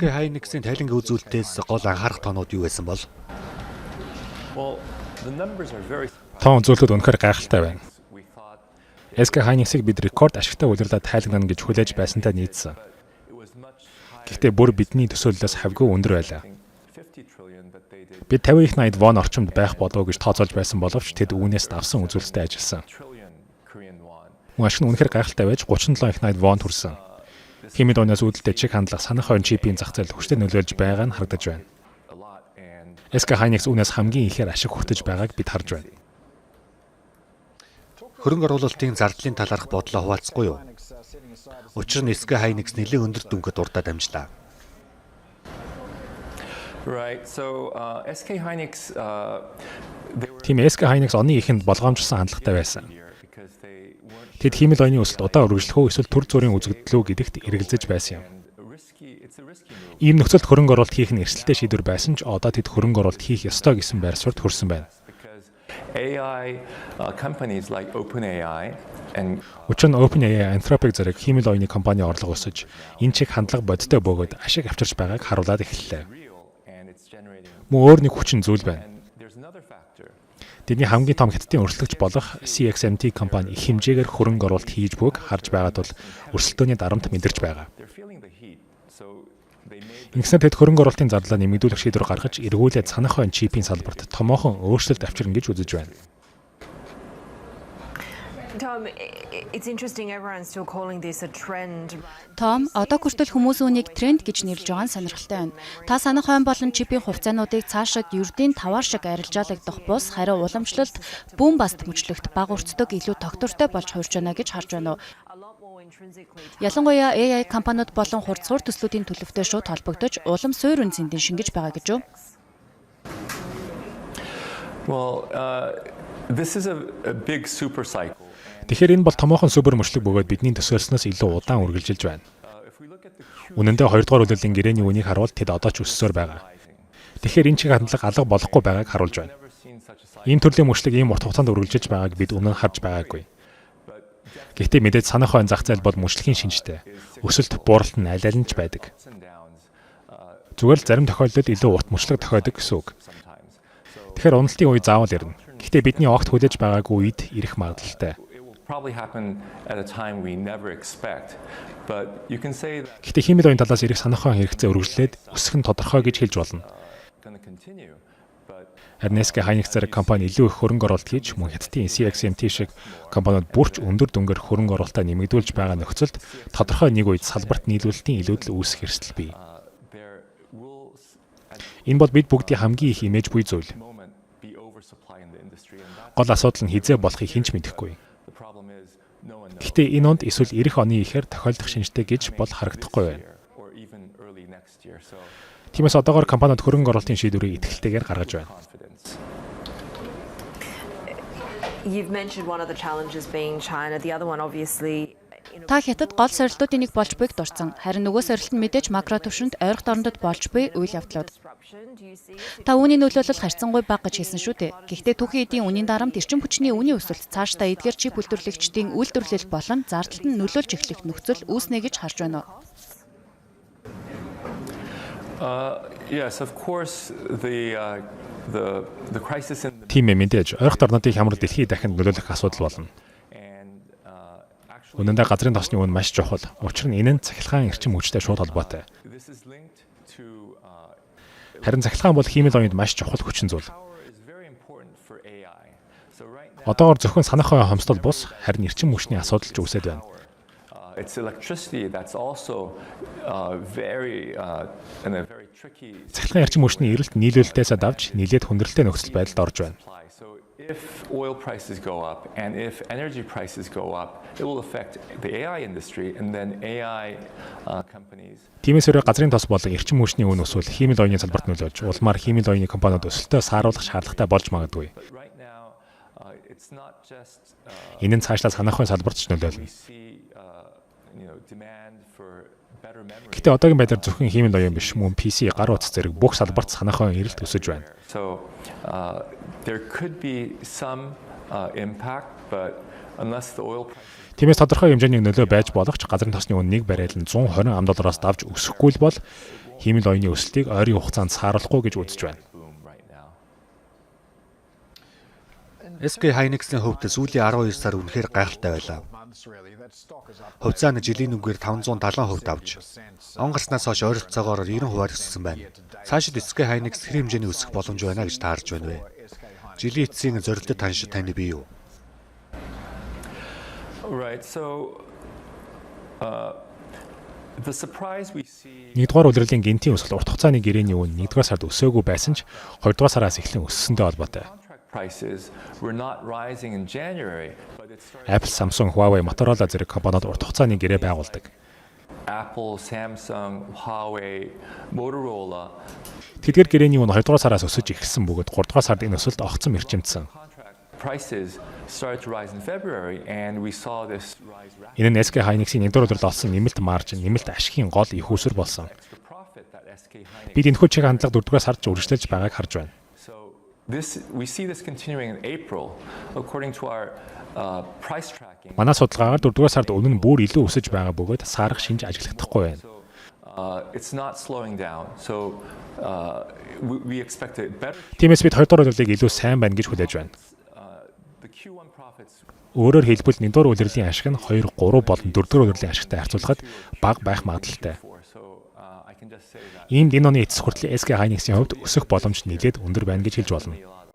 SK Hynix-ийн тайлангийн үзүүлэлтээс гол анхаарах тоонууд юу байсан бол? Тоон үзүүлэлтүүд үнэхээр гайхалтай байна. SK Hynix-ийг бид рекорд ашигтай улирлаа тайланглана гэж хүлээж байсантай нийцсэн. Гэхдээ бүр бидний төсөөллөөс хавьгүй өндөр байлаа. Бид 50 их 80 вон орчимд байх болов гэж тооцоолж байсан боловч тэд үүнээс давсан үзүүлэлттэй ажилласан. Мөн ашиг нь үнэхээр гайхалтай байж 37 их 80 вон хүрсэн. Хиймэл оюунаас үүдэлтэй чиг хандлага, санах ойн чипийн зах зээлд хүчтэй нөлөөлж байгаа нь харагдаж байна. SK Hynix үүнээс хамгийн ихээр ашиг хүртэж байгааг бид харж байна. Хөрөнгө оруулалтын зардлын талаарх бодлоо хуваалцахгүй юу? Учир нь SK Hynix нэлээн өндөр дүнгээ дурдаад амжлаа. Right. So SK Hynix they were Тийм, SK Hynix оны эхэнд болгоомжилсон хандлагатай байсан. because they weren't Тэд хиймэл оюуны өсөлт удаан үргэлжлэх үү эсвэл түр зуурын үзэгдэл үү гэдэгт эргэлзэж байсан юм. Risky, it's a risky move Ийм нөхцөлд хөрөнгө оруулалт хийх нь эрсдэлтэй шийдвэр байсан ч одоо тэд хөрөнгө оруулалт хийх ёстой гэсэн байр суурьт хүрсэн байна. Because AI companies like OpenAI and Учир нь OpenAI, Anthropic зэрэг хиймэл оюуны компани орлого өсөж, энэ чиг хандлага бодиттой бөгөөд ашиг авчирч байгааг харуулад эхэллээ. Real and it's generating Мөн өөр нэг хүчин зүйл байна. And there's another factor. Тэдний хамгийн том хятадын өрсөлдөгч болох CXMT компани их хэмжээгээр хөрөнгө оруулалт хийж буйг харж байгаа тул өрсөлдөөний дарамт мэдэрч байгаа. They're feeling the heat. So they made Ингэснээр тэд хөрөнгө оруулалтын зардлаа нэмэгдүүлэх шийдвэр гаргаж, эргүүлээд санах ойн чипийн салбарт томоохон өөрчлөлт авчирна гэж үзэж байна. Tom, it's interesting, everyone's still calling this a trend. Том, одоо хүртэл хүмүүс үүнийг тренд гэж нэрлэж байгаа нь сонирхолтой байна. Та санах ойн болон чипийн хувьцаануудыг цаашид ердийн таваар шиг арилжаалагдах бус, харин уламжлалт boom bust мөчлөгт бага өртдөг, илүү тогтвортой болж хувирч байна гэж харж байна уу? A lot more intrinsically Ялангуяа AI компаниуд болон хурдсуур төслүүдийн төлөвтэй шууд холбогдож, улам суур үнэ цэнд шингэж байгаа гэж үү? Well, this is a big super cycle. Тэгэхээр энэ бол томоохон супер мөчлөг бөгөөд бидний төсөөлснөөс илүү удаан үргэлжилж байна. If we look at the Q Үнэн дээр, 2 дугаар улирлын гэрээний үнийг харуул тэд одоо ч өссөөр байгаа. Тэгэхээр энэ чиг хандлага алга болохгүй байгааг харуулж байна. Never seen such a cycle. Ийм төрлийн мөчлөг ийм урт хугацаанд үргэлжилж байгааг бид өмнө нь харж байгаагүй. Гэхдээ мэдээж санах ойн зах зээл бол мөчлөгийн шинжтэй. Өсөлт, бууралт нь аль аль нь ч байдаг. Ups and downs Зүгээр л зарим тохиолдолд илүү урт мөчлөг тохиодог гэсэн үг. Sometimes. So Тэгэхээр уналтын үе заавал ирнэ. Гэхдээ бидний огт хүлээж байгаагүй үед ирэх магадлалтай. It will probably happen at a time we never expect. But you can say that Гэхдээ хиймэл оюун талаас ирэх санах ойн хэрэгцээ үргэлжлээд өсөх нь тодорхой гэж хэлж болно. Going to continue. But Харин SK Hynix зэрэг компани илүү их хөрөнгө оруулалт хийж, мөн Хятадын CXMT шиг компаниуд бүр ч өндөр дүнгээр хөрөнгө оруулалтаа нэмэгдүүлж байгаа нөхцөлд тодорхой нэг үед салбарт нийлүүлэлтийн илүүдэл үүсэх эрсдэл бий. There will at Энэ бол бид бүгдийн хамгийн их эмээж буй зүйл. the moment be oversupply in the industry, and that's Гол асуудал нь хэзээ болохыг хэн ч мэдэхгүй. The problem is no one knows. Гэхдээ энэ онд эсвэл ирэх оны ихээр тохиолдох шинжтэй гэж бол харагдахгүй байна. Or even early next year. So Тиймээс одоогоор компаниуд хөрөнгө оруулалтын шийдвэрийг итгэлтэйгээр гаргаж байна. Confidence. You've mentioned one of the challenges being China, the other one obviously Та Хятад гол сорилтуудын нэг болж буйг дурдсан. Харин нөгөө сорилт нь мэдээж макро түвшинд ойролт орондод болж буй үйл явдлууд. Disruption. Do you see Та үүний нөлөөлөл харьцангуй бага гэж хэлсэн шүү дээ. Гэхдээ түүхий эдийн үнийн дарамт, эрчим хүчний үнийн өсөлт цаашдаа эдгээр чип үйлдвэрлэгчдийн үйлдвэрлэл болон зардалд нь нөлөөлж эхлэх нөхцөл үүснэ гэж харж байна уу? Yes, of course, the crisis in the Тийм ээ, мэдээж ойрхот орнуудын хямрал дэлхий дахинд нөлөөлөх асуудал болно. And actually Үнэн дээр, газрын тосны үн маш чухал. Учир нь энэ нь цахилгаан эрчим хүчтэй шууд холбоотой. This is linked to Харин цахилгаан бол хиймэл оюунд маш чухал хүчин зүйл. Power is very important for AI. So right now Одоогор зөвхөн санах ойн хомсдол бус, харин эрчим хүчний асуудал ч үүсээд байна. It's electricity that's also very in a very tricky Цахилгаан эрчим хүчний эрэлт нийлүүлэлтээсээ давж нэлээд хүндрэлтэй нөхцөл байдалд орж байна. Supply. So if oil prices go up and if energy prices go up, it will affect the AI industry and then AI companies. Тиймээс хэрэг газрын тос болон эрчим хүчний үн өсвөл хиймэл оюуны салбарт нөлөөлж, улмаар хиймэл оюуны компаниуд өсөлтөө сааруулах шаардлагатай болж магадгүй. But right now, it's not just Энэ нь цаашлаа санах ойн салбарт ч нөлөөлнө. We see demand for better memory. Гэхдээ одоогийн байдлаар зөвхөн хиймэл оюун биш, мөн PC, гар утас зэрэг бүх салбарт санах ойн эрэлт өсөж байна. So there could be some impact, but unless the oil prices Тиймээс тодорхой хэмжээний нөлөө байж болох ч газрын тосны үн нэг баррел нь 120 ам доллароос давж өсөхгүй л бол Хиймэл оюуны өсөлтийг ойрын хугацаанд сааруулахгүй гэж үзэж байна. Boom right now. SK Hynix-ийн хувьд сүүлийн 12 сар үнэхээр гайхалтай байлаа. Хувьцаа нь жилийн нүгээр 570% давж, он гарснаас хойш ойролцоогоор 90%-аар өссөн байна. Цаашид SK Hynix хэр хэмжээний өсөх боломж байна гэж таарж байна вэ? Жилийн эцсийн зорилтод ханш таны бий юу? Right. So the surprise we see Нэгдүгээр улирлын гэнэтийн өсөлт урт хугацааны гэрээний үн нэгдүгээр сард өсөөгүй байсан ч хоёрдугаар сараас эхлэн өссөнтэй холбоотой. Contract prices were not rising in January, but it started Apple, Samsung, Huawei, Motorola зэрэг компаниуд урт хугацааны гэрээ байгуулдаг. Apple, Samsung, Huawei, Motorola Тэдгээр гэрээний үн хоёрдугаар сараас өсөж эхэлсэн бөгөөд гуравдугаар сард энэ өсөлт огцом эрчимдсэн. Contract prices started to rise in February, and we saw this rise rapidly. Энэ нь SK Hynix-ийн нэгдүгээр улиралд олсон нэмэлт маржин, нэмэлт ашигын гол эх үүсвэр болсон. Extra profit that SK Hynix. Бид энэхүү чиг хандлага дөрөвдүгээр сард ч үргэлжлэж байгааг харж байна. So this we see this continuing in April, according to our price tracking. Манай судалгаагаар дөрөвдүгээр сард үнэ нь бүр илүү өсөж байгаа бөгөөд саарах шинж ажиглахдахгүй байна. So it's not slowing down. So we expect a better Тиймээс бид хоёрдугаар улирлыг илүү сайн байна гэж хүлээж байна. The Q1 profits Өөрөөр хэлбэл, нэгдүгээр улирлын ашиг нь 2, 3 болон дөрөвдүгээр улирлын ашигтай харьцуулахад бага байх магадлалтай. 4. So I can just say that Иймд энэ оны эцэс хүртэл SK Hynix-ийн хувьд өсөх боломж нэлээд өндөр байна гэж хэлж болно. a lot